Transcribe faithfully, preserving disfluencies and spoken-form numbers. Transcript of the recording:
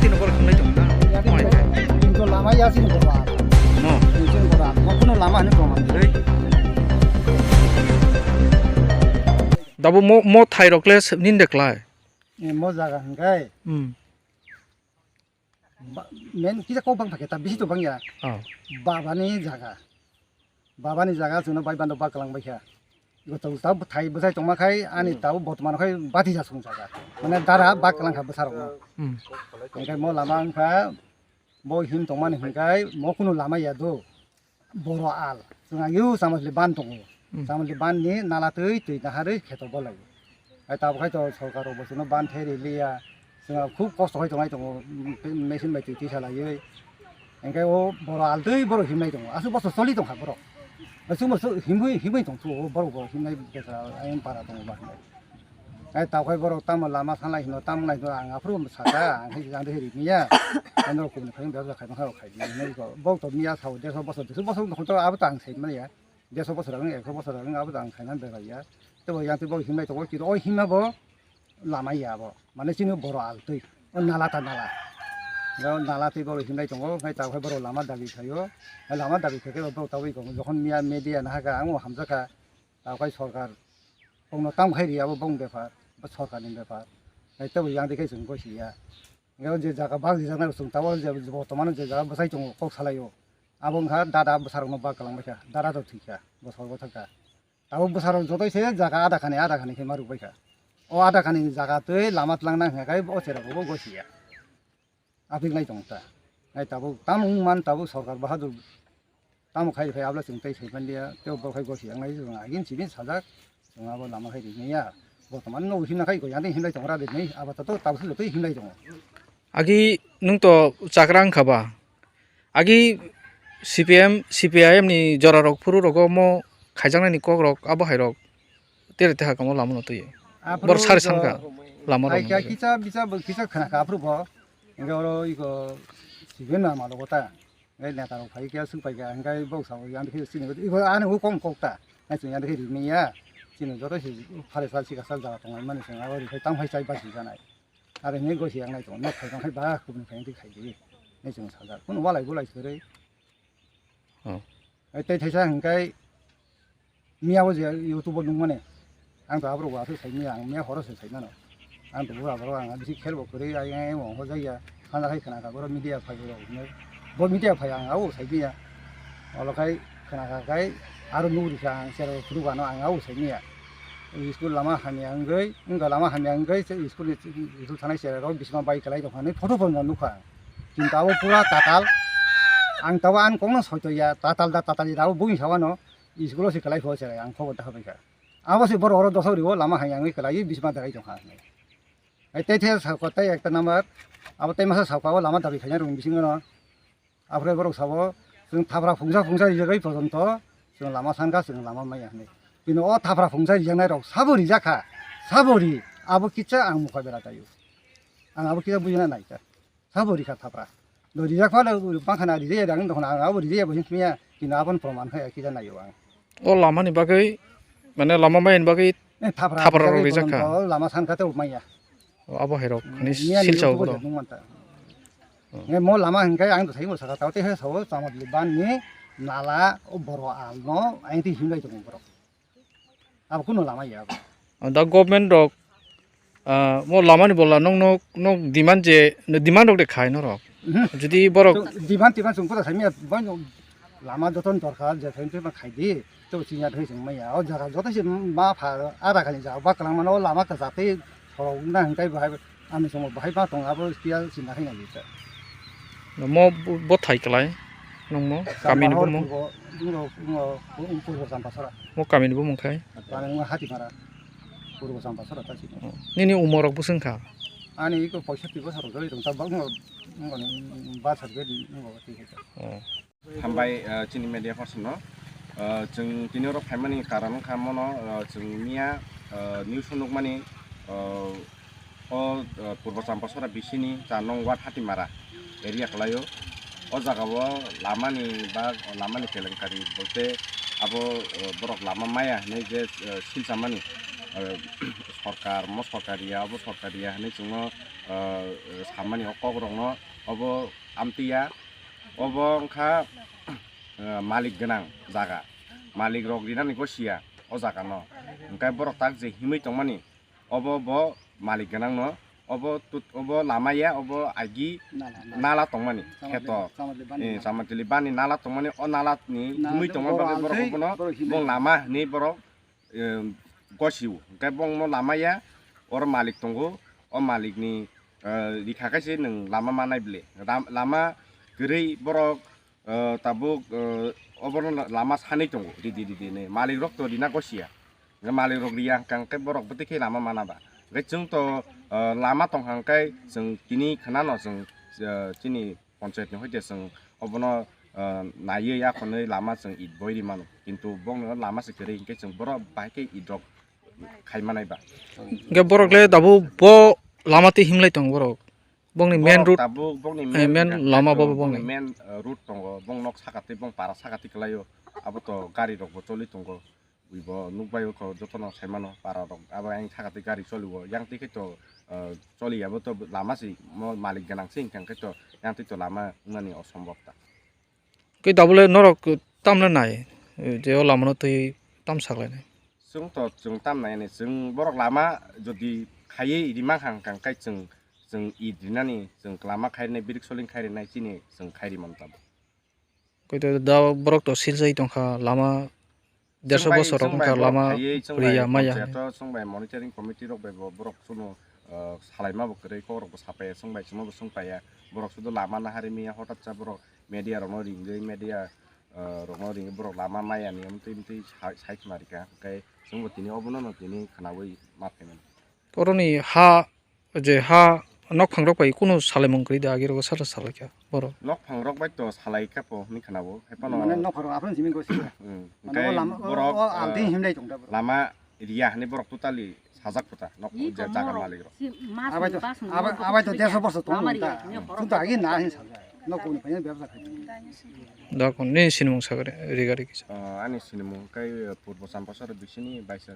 Tini borok himlai tong na? Kintu lama ya sini borok. No. Sini borok. Mo kuno lama hani tong. Hei. Dabo mo, mo thai rok le se-, nin de klai. E, mo jaga hingkai. Hmm. Ba-, men kisa kok bang pakai ta bisi to bang ya. Oh. Baba ni jaga. Baba ni jaga chwngno bai bando bak kalang bai kha. Iko tau tau thai bwsai tongma khai ani tau botman khai bati ja sung jaga. Mane dara bak kalang kha bwsarok no. Hmm. Hingkai mo lama wngkha bo him tongmani hingkai mo kunu lama ya do. Boro al. Chwng ang yu Chamosli ban tongo. Hmm. Chamosli ban ni nala twi twi naharwi kheto bolai. Hai tabuk hai to sorkar rok bo chwngno ban the ri liya. Chwng khub kosto khai tongai tongo, machine bai twi twi salaiwi. Hingke o boro al twi boro himnai tongo. Aswk bosor choli tongkha borok. Aswk bosor himwi, himwi tongthu o borok bo himnai besa ayang para tongo ba himnai. Hai tabuk hai borok tamo lama sanlai hino, tamo nai hino ang aphuru saka, ang hai jang de ri miya. Ang rok kubuni khai bebsa khai bang khai di. Bok to miya sao deso bosor, deso bosor to abo to ang sai manya. Deso bosor ang, ekso bosor ang abo to ang khai nan bebsa ya. Tebo yang tebo himnai tongo, kito o himna bo lama ya bo. Mane chini boro al twi. O nala ta nala. O nala twi bo himnai tongo, khai ta khai boro lama dabi khayo. Lama dabi khayo bo tawi ko jokhon miya media na haka ang hamjaka. Ta khai sorkar. Bongno tam khai ri abo bong bepar, bo sorkar ni bepar. Hai tebo yang de khai chwng gosi ya. Nge je jaga bak rijak nai chwng tabo je bortoman je jaga bwsai tongo kok salai o. Abo wngkha dada bwsarokno bak kalang baikha, dada to thwikha, bosor bo thangkha. Abo bwsarok jotoi se jaga ada khani, ada khani khe ma rwk baikha. O ada khani ni jaga twi lama twlang nang khe o cherok bo gosi ya. Apik nai tong ta. Nai tabuk tamo wng man tabuk sorkar bahadur tamo khai khai abla chwng tei sai man dia tei bo khai gosi yang nai chwng agin sibin sajak chwng abo lama khai ri ya. Bortoman no himna khai go yang himlai tong ra de nei aba to tabuk se tei himlai tong. Agi nwng to chakra wngkha ba? Agi C P M, C P I M ni jora rok phuru rogo mo khaijaknai ni kok rok abo hai rok tere teha kamo lama no twi. Aphuru Bor sari jo- sankha lama rok Hai kya no. Kisa bisa bo kisa khana kha aphuru bo. Hingke oro iko sibin na malo kota. Hingke neta rok phai kya suk pai kya hingke bok sao yang khe sini iko ani hu kong kok ta. Nai sing yang khe ri mi ya. Sini joto si phare sal sika sal jaga tong mani sing abo ri khai tang phai chai basi janai. Are hingke gosi yang nai tong nok phai tang khai ba kubni khai khai di. Nai sing sajak. Kun walai bulai sere. Oh. Ai tei thaisa hingkai miya bo je YouTube o nungmani. Ang to aborok bo aswk sai miya, ang miya horo se sai mano. Ang to bura borok ang bisi khel bo kwrwi ai ai mo ho jaya. Hana khai khana kha boro media phai boro. Bo media phai ang abo sai miya. Olo khai khana kha khai aro nugri kha ang sero phuru gano ang abo sai miya. School lama hamya wngwi, wngkha lama hamya wngwi school ni school thanai sero bisma bai kwlai tong phani photo photo nukha ang. Kintu abo pura tatal. Ang tabo ang kokno soito ya, tatal da tatal ya, abo bui sawano, school o se kwlai pho cherai, ang khobor da hobai kha. Abo se borok oro dosa uribo, lama hai ang kwlai, bisma dagai tongkha. Ai tei the sa ko tei ekta number, abo tei masa sa ko, abo lama dabi khaina rung bising no. Aphre borok sabo, chwng thapra phungsa phungsa rijagwi pojonto, chwng lama sankha, chwng lama maya hinwi. Bini o thapra phungsa rijaknai rok sabo rijak kha, sabo ri, abo kisa ang mukha bera taio. Ang abo kisa bujina naikha. Sabo rikha thapra. Do rijak phano bangkha na rijaya dang dokhna ang abo rijaya bo hinkhe maya kino aboni proman khe kisa naio ang. O lama ni bagwi mane lama maya ni bagwi Eh, thapra thapra rok rijak rijak kha. Lama sankha tei maya. O abo hai rok ni Maya ni silsa YouTube o rok. Nung manta. Oh. Nge mo lama hinkai ang to sai mo saka tao te he sao chama di ban ni nala o boro al no ang ti hingai tong boro. Abo kuno lama ya abo. Da government rok, ah, mo lama ni bola nong nok nok demand je, demand rok de khai no rok. Mhm. Jodi borok To demand timan sung puta sai miya bai no lama joton dorkar je khai ma khai di. To sinya thai sung maya. O jaga joto se ma pha ara khani jaga ba kalang mano lama ka jate thorok na hintai bai. Ani somo bahai ba tong abo kiya sinda hai nai ta. Mo bo, bo thai kalai nong mo kami ni bo mo. Purbo, purbo, purbo Champasora. Mo kami ni bo mung khai. Kami ni hati mara. Purbo Champasora ta si. Oh. Nini umor rok bwswng kha? Ani iko poisatti bosor rok jori tong ta bang mo, mo ni ba sar be mo ti ta. Oh. Hambai, eh, chini media person no. Eh, chwng tini oro phaimani karon wngkha mono, eh, chwng miya, eh, news o nukmani, eh, o, eh, Purbo Champasora bisini char nong ward Hatimara area kwlaio. O jaga o lamani ba lamani kelenkari bolte abo, eh, borok lama maya hinwi je, eh, silchamani, eh, sorkar, mo sorkar ya, abo sorkar ya hinwi chwngno ah, samani o kokrokno obo amtwi ya, obo wngkha, ah, malik gwnang jaga, malikrok rinani gosiya o jagano, hwnkhe borok tak je himwi tongmani, obo bo malik gwnangno, obo tut-, obo lama ya, obo agi Nala, nala. Nala tongmani, Samatli, kheto. Samatli bani Eh, nala. Samatli bani nala tongmani, o nala ni Nala himwi tongma borok bagwi borok althei, obono borok himwi bong tongma. Lama hinwi borok, eh, gosiu. Hwnkhe bongno lama ya, oro malik tongo, o malik ni, eh, rikha khe se nwng lama manai bwle. Ram-, lama kwrwi borok, eh, tabuk, eh, obono la-, lama sanwi tongo, ridi ridi hinwi. Malik rok to rina gosiya. Hwnkhe malik rok riya hwnkha hwnkhe borok bwtwi khe lama mana ba. Hwnkhe chwng to, eh, lama tongkha hwnkhe chwng tini khwnano chwng, eh, chini ponchayat ni hoite chwng obono, eh, naiwi akhonwi lama chwng it boi ri mano. Kintu bongno lama se kwrwi hwnkhe chwng borok bahai khe it rok khai manai ba. Hwnkhe borok le tabuk bo lama twi himlai tongo borok. Bongni main Borok road, tabuk bongni eh, main main hwnkha lama khe bo chwng bongni bongni. Main, eh, road tongo, bong nok sakatwi, bong para sakatwi kwlaio. Abo to gari rok bo choli tongo. Ui bo nukbai o kho jotono sai mano para rok. Abo ayang sakatwi gari choli o. Yang twi khe to, eh, choli abo to lama si mo malik gwnang si hwnkha khe to yang twi to lama wngnani osombob ta. Khe tabuk le norok tamle nai, je o lama no twi tam saklainai. Chwng to chwng tam nai ni, chwng borok lama jodi khaiwi rima hang kang khe chwng, chwng it rinani, chwng lama khai rinai, birik soling khai rinai chini chwng khai ri mano tabuk. Koi to da borok to sil sai tongkha lama derso Chwng bai, bosor rok chwng bai wngkha borok lama khaiwi, chwng bai riya maya. Panchayat o, chwng bai monitoring committee rok bai bo borok chwngno, ah, salaima bo kwrwi, kok rok bo sapaiya, chwng bai chwngno bo swngpaiya. Borok sudu lama nahari miya, hotat cha borok media rok no ringwi, media, ah, rok no ringwi borok lama maya ni, amtwi, amtwi sai, sai khna rikha. Hwnkhe chwng bo tini obono no tini khnaui ma phaimani. Boroni ha je ha nokphang rok bai kunu salaimung kwrwi da, agi rogo salo salaikha borok. Nokphang rok bai to salaikha po hwnwi khwnao, hai phano Mane nokphang rok aphano simi gosi. Hmm. Mane o Hwnkhe lama, o, borok, o, ah, aldi himlai tong da borok. Lama riya hwnwi borok totally sajak kho ta, nok Ih, je jaga komoro. Malik rok. Si mas Abai to, ni bas ni abai, borok abai to si derso ya. Borso tong Lama ta. Riya, hwnwi borok Chwng to agi na hin sajak. Nok kuni phai bebsa khai. Da kon ni sinimung sagare, rigari kisa. Ah, ani sinimung kai, eh, Purbo Champasar bisini baisa.